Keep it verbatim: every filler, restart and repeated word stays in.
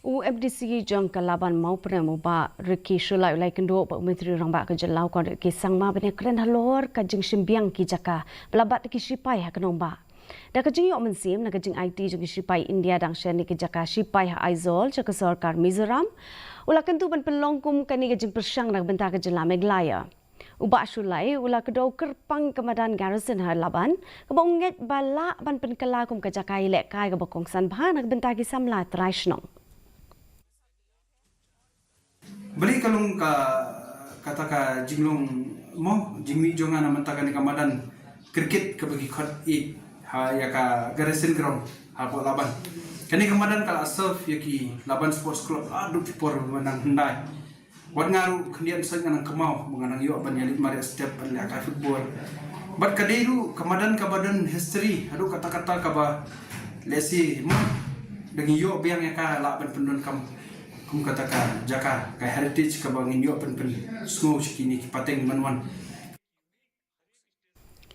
U MDC jong ka Laban Mawprem u Bah Ricky Shullai u la ïakynduh bad u Myntri Rangbah ka jylla u Conrad K Sangma ban ïakren halor ka jingshim biang ki jaka ba la bat da ki shipai ha ka nongbah. Da ka jingïoh mynsiem na ka jingaiti jong ki shipai India dang shen ïa ki jaka shipai ha Aizawl sha ka sorkar Mizoram, u la kyntu ban pynlong kum kane ka jingpyrshang na ka bynta ka jylla Meghalaya. U Bah Shullai u la kdew kyrpang ka madan garrison ha Laban, kaba u ngeit ba lah ban pynkylla kum ka jaka ïalehkai kaba kongsan bha na ka bynta ki samla trai shnong. Balei ka long ka, kata ka jinglong mo, jingmih jong nga na mynta kane ka madan cricket kaba ki khot ïa ha ïa ka Garrison Ground hapoh Laban. Kane ka madan ka la serve ïa ki Laban Sports Club haduh ki por ba nang hyndai. Wat nga ruh khyndiat sait nga nang kynmaw ba nga nang ïoh ban ïaleit mar ïa step ban lehkai football. Bad ka dei ruh ka madan kaba don history haduh katta katta kaba lehse mo da ngi ïoh biang ïa ka lah ban pyndonkam kum kata ka jaka ka heritage kaba ngin ïoh pyn pynsngew sha kine ki pateng ban wan.